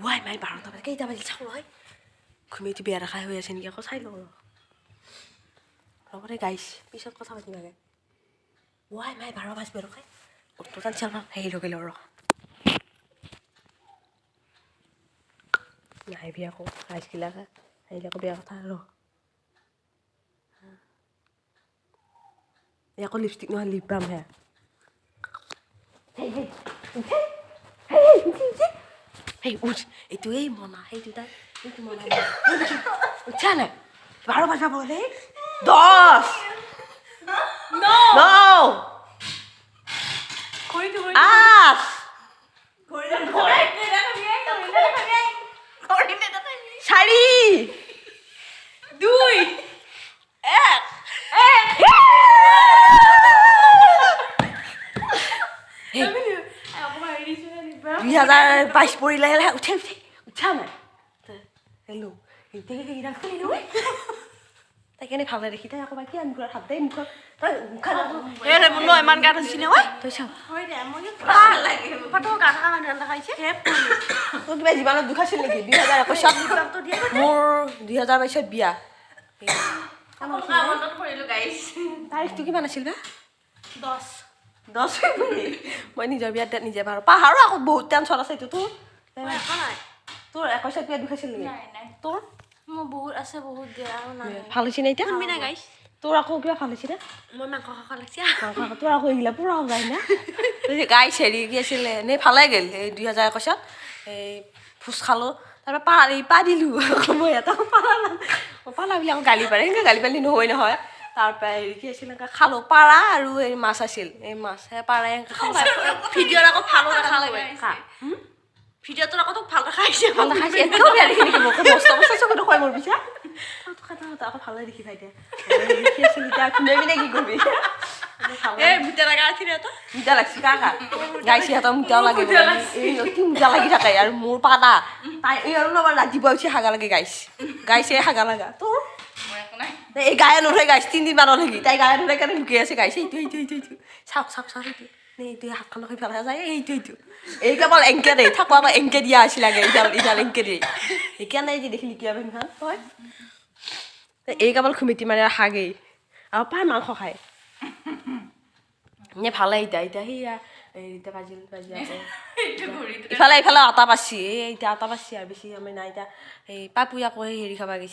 Y মাই, 12টা বাজিল। কেইটা বাজিল চাওঁ নহয়। ঘুমিটো বিয়া ৰখাই হৈ আছে নেকি আকৌ চাই লওঁ। ৰ ৰ'ব দে গাইছ, পিছত কথা পাতিম। আগে ৱাই মাই, 12 বাজিব ৰখাই অটো টান চাল হেৰি লগাই লওঁ। ৰ, নাহিবি আকৌ ৰাইজগিলাক আহিলে আকৌ বেয়া কথা। ৰ, এই আকৌ লিপষ্টিক নহয়, লিপ বাম হে। সেই উঠ, এইটো এই মনা, সেইটো তাই, এইটো মনা। উঠা নাই, 12 বাজাব হ'লে 10, 9, 8, 4, 2, 1। 2022 পৰিলে। উঠে উঠে, উঠা নাই। হেল্ল', এতিয়া সেইকেইডাল খুলি লৈ তাই কেনে ভালে দেখি। তাই আকৌ কি মুখত হাত দে, মুখত তই মুখত। ইমান গাত হৈছি নে? তই চাওঁ। তোৰ কিবা জীৱনত দুখ আছিল নেকি 2021ত? মোৰ 2022ত বিয়া। তাৰিখটো কিমান আছিল বা? 10। 10 ফেব্ৰুৱাৰী। মই নিজৰ বিয়াত নিজে পাৰোঁ পাহাৰো আকৌ বহুত টেনচন আছে। এইটো তোৰ তোৰ 21ত বিয়া দুখ আছিল নেকি তোৰ? মোৰ বহুত আছে, বহুত দিয়া আৰু নাই। ভাল হৈছে নে এতিয়া? তোৰ আকৌ কিবা ভাল হৈছে নে? মই মাংস খাব লাগিছে। মাংস তোৰ আকৌ এইগিলা পুৰা যায় না গাইছ। হেৰি কি আছিলে, এনেই ভালে গ'ল এই 2021ত। এই ভোজ খালোঁ, তাৰপৰা পাৰি পাৰিলোঁ আকৌ মই এটা পাৰা পালাবিলাক গালি পাৰে, সেনেকৈ গালি পালি নহয় নহয়। তাৰপৰা হেৰি কি আছিল, এনেকৈ খালোঁ পাৰা আৰু এই মাছ আছিল, এই মাছ সেই পাৰাই এনেকৈ খালোঁ। ভিডিঅ'ত আকৌ ভালো দেখা লাগে। ভিডিঅ'টোত আকৌ তোক ভাল দেখা আহিছে। ভাল দেখাইছে, একদম বেয়া দেখি নেকি মোক? মস্ত মস্ত চকু দেখুৱাই মোৰ পিছা আকৌ ভালে দেখি পাই। এতিয়া দেখি আছিল, এতিয়া ঘুমাবি নে কি কৰিবি? এই মুটা লগা আছিল এটা। মুটা লাগছি কা গাইছি সিহঁতৰ মুটাও লাগে, এই অতি মুটা লাগি থাকে। আৰু মোৰ পাতা তাই এই আৰু আমাৰ ৰাতিপুৱা উঠি হাগা লাগে গাইছ, গাইছে হাগা লগা। তোৰ এই গায়ে নধৰে গাইছ, 3 দিন মানৰ লাগি তাই গায়ে নধৰে কাৰণে লুকাই আছে গাইছে। এইটো এইটো এইটো এইটো চাওক চাওক চাওক, এইটো এইটো হাতখন সিফালে যায়, এইটো এইটো এই কেৱল এংকে দেই থাকো আকৌ এংকে দিয়া আছিল আগে, ইডাল ইডাল এংকে দেই। সেইকাৰণে এই যে দেখিলি কিয় সেইখন তই এই কেৱল খুমিটি মানে হাগেই আৰু প্ৰায় মাংস খায়। এনে ভালে। এতিয়া এতিয়া সেয়া এতিয়া বাজিল, বাজি আকৌ ইফালে ইফালে আটা পাচ্ছি। এই এতিয়া আটা পাচ্ছি আৰু বেছি আমি নাই। এতিয়া এই পাপুই আকৌ সেই হেৰি খাব গৈছে।